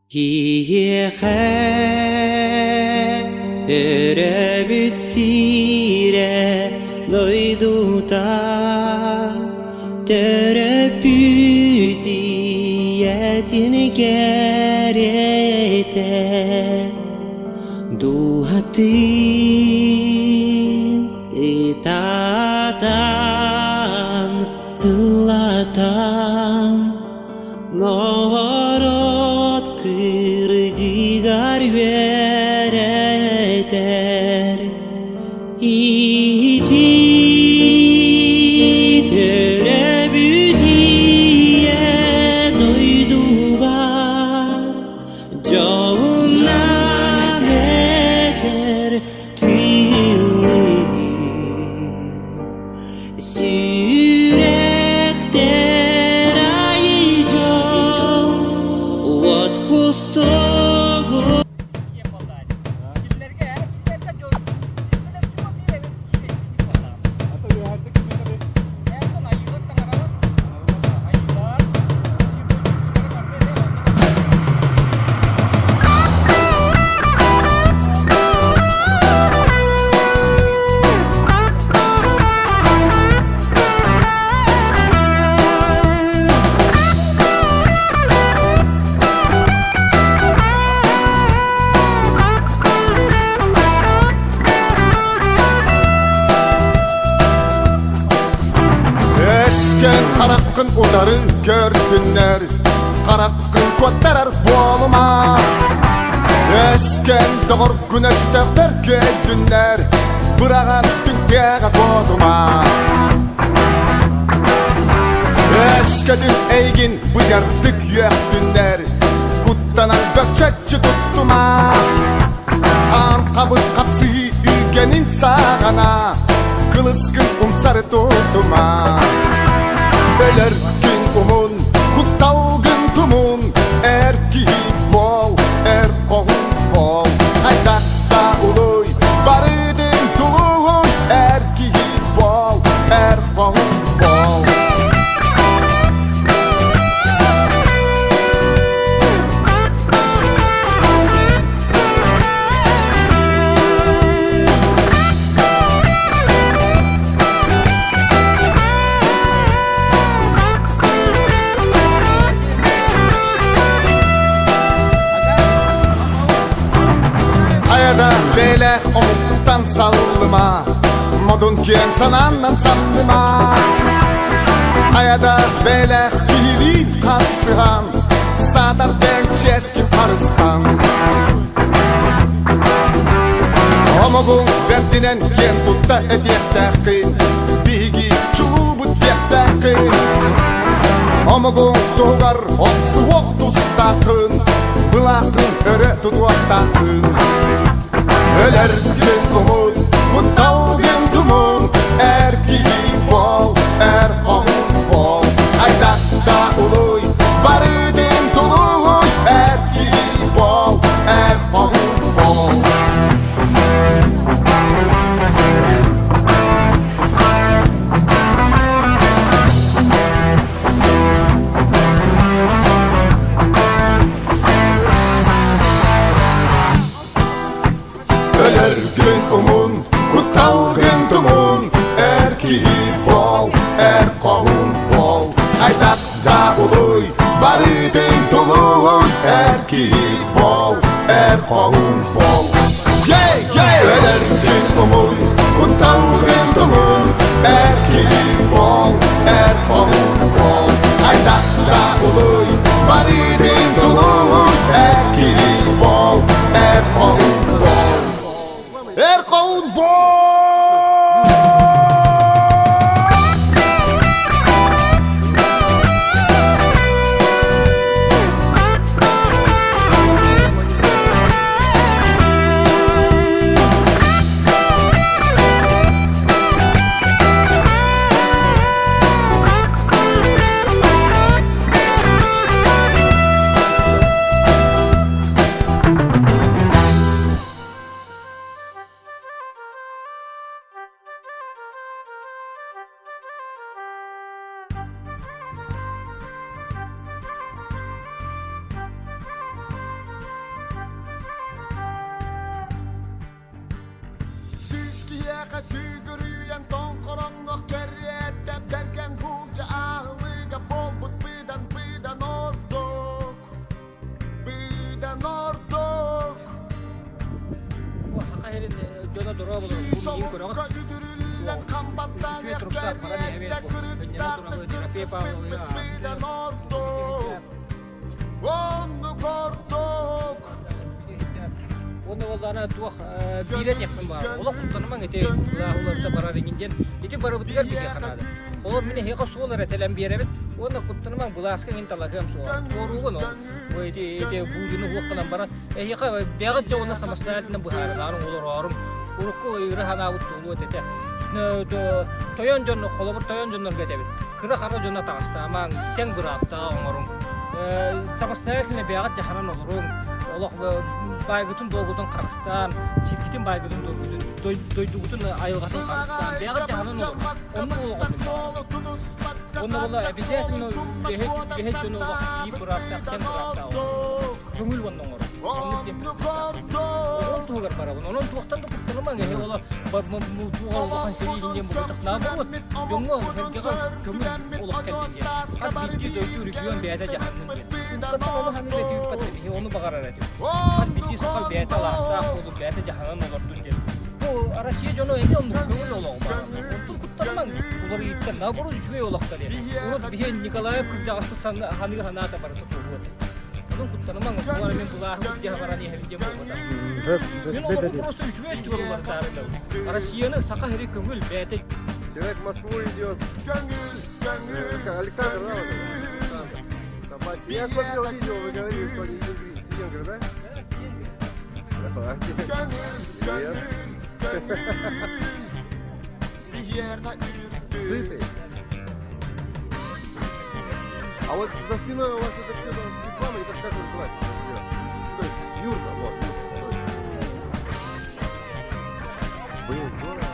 Киһиэхэ өрөбүт сирэ дойдута төрөппүт ийэтин кэриэтэ дууһатын ытатан ыллатан Норуот кырдьыгар үөрэтэр Ити төрөөбүт ийэ дойдубар дьоһуннаах этэр тыллыы Сүрэхтэр айыы дьол уот кустугу Өскөн хараххын утары көрдүннэр, хараххын куоттарар буолума. Өскөн доҕоргун өстөөхтөр көйдүннэр, быраҕан түҥкээҕэ куотума. Өскөтүн эйигин быдьардык үөхтүннэр, куттанан бөкчөччү туттума. Хаан хабын хапсыһыы үгэнин саҕана, кылыскын умсары тутума. Өлөр күн умун, кутталгын тумун, эр киһи буол, эр хоһун буол. Хайдах да улуй, барытын тулуй, эр киһи буол, эр хоһун буол. Хайада бэлэх омуктан саллыма, модун киэн санааннан самныма. Хайада бэлэх киһилиин харсыһан, саатар дэҥ чиэскин харыстан. Омогуҥ бэрдинэн киэн тутта этиэхтээххин, биһиги чулуубут диэхтээххин. Омогуҥ туһугар охсуһуох тустааххын, былааххын өрө тутуохтааххын. Өлөргүн умун, кутталгын тумун, эр киһи буол, эр хоһун буол. Хайдах да улуй, барытын тулуй, эр киһи буол, эр хоһун буол. Өлөргүн умун, кутталгын тумун, эр киһи буол, эр хоһун буол. Хайдах да улуй, барытын тулуй, эр киһи буол, эр хоһун буол. Өлөргүн умун, кутталгын тумун, эр киһи буол, эр хоһун буол. Хайдах да улуй, барытын тулуй, эр киһи буол, эр хоһун буол. Эр хоһун буол! Биһиэхэ сүгүрүйэн тоҥхороҥҥо кэриэтэ бэргэн буулдьа аһылыга буолбут быдан быдан ордук быдан ордук Бу Саха сирин дьоно дорооболорун Сүүс бу миигин көрөҕүт. омукка үтүрүллэн хам баттаан Үчүгэй туруктаах баран иһэбин кэриэтэ бу. Өнньэнэн кырыктаахтык турабын Тимофей Павловы кыргыспыппыт быдан ордук ааттыыр. оннук ордук Уонна буоллаҕына туох биирэ диэхпин баҕарабын. Олох куттанымаҥ ити уларыта барар иҥин диэн. Ити барыбытыгар биһиэхэ наада. Олор мин эһиэхэ суол эрэ тэлэн биэрэбин. Уонна куттанымаҥ былааска иҥин талаһыам суоҕа. Туоруугун ол. Бу ити ити буулдьаны уһуох гынан баран эһиэхэ бэйэҕит дьэ уонна самостоятельно быһаарынаарыҥ олороорум. Урукку ыра санаабыт туолуо этэ. Тойон дьон холобур тойон дьоннорго этэбин. Кыра-хара дьону атаҕастаамаҥ, тэҥ бырааптаах оҥоруҥ. Самостоятельно бэйэҕит дьаһанан олоруҥ. Олох баайгытын-дуолгутун харыстаан, сиргитин баайгытын-дуолгутун, дойдугутун айылҕатын харыстаан, бэйэҕит дьаһанан олоруҥ. Оннук олоҕу Онно буолла обязательно үлэһит, үлэһит дьону олох биир бырааптаах, тэҥ бырааптаах оҥорор. Көҥүл уонна оҥорор. Оннук диэн Ол туһугар барабын. Онон туохтан да куттанымаҥ. Эһи ола туоҕа улахан сэрииһин диэн буолбатах. Наоборот, дьоҥҥо сэргэҕэ көҥүл олох кэллин диэн. Хас биирдии дойду регион бэйэтэ дьаһаннын диэн. Уруккаттан ону ханыыр этибит биһи ону баҕарар этибит. Хас биирдии саха бэйэтэ алаастаах буолуп, бэйэтэ дьаһанан олордун диэн. Бу Россия дьоно эмиэ оннук көҥүл олоҕу баҕараллар. Онтон куттанымаҥ. Уларыйыттан наоборот үчүгэй олохтор диэн. Урут биһи Николаев кырдьаҕаспыт ханыыр санаата барыта туолуо этэ. Онон куттанымаҥ, оскуоланы мин былааһы илдьэ баран иһэбин диэн буолбатах. Мин олоҕум просто үчүгэй өттүгэр уларытаары гынабын. Россияны Саха сири көҥүл бэйэтэ Человек в Москву идет. Александр, да? Я смотрел видео, вы говорили, что они венгры, да? Привет. Сытый. А вот за спиной у вас это все реклама, это как называется? Что это? Юрта, вот. Юрта, Блин, здорово.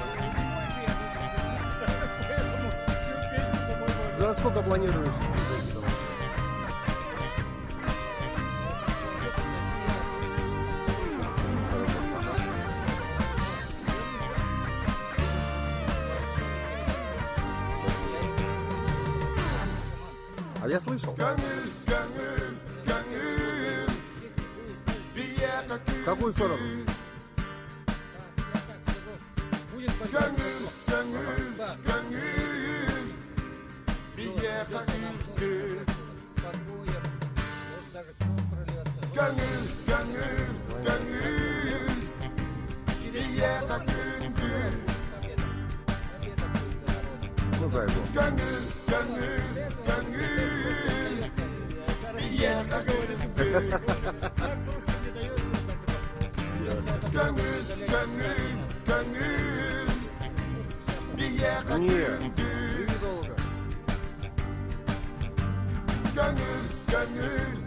За сколько планируешь зайти домой? Хорошо. Ага. А я слышал. Көҥүл, көҥүл, көҥүл Биһиэхэ В какую сторону? Будет Көҥүл, көҥүл, көҥүл Биһиэхэ үрдүк Көҥүл, көҥүл, көҥүл Биһиэхэ күндү Ну дай бог. Көҥүл, көҥүл, көҥүл Биһиэхэ үрдүк Көҥүл, көҥүл, көҥүл Биһиэхэ Не, күндү живи долго. Көҥүл, көҥүл.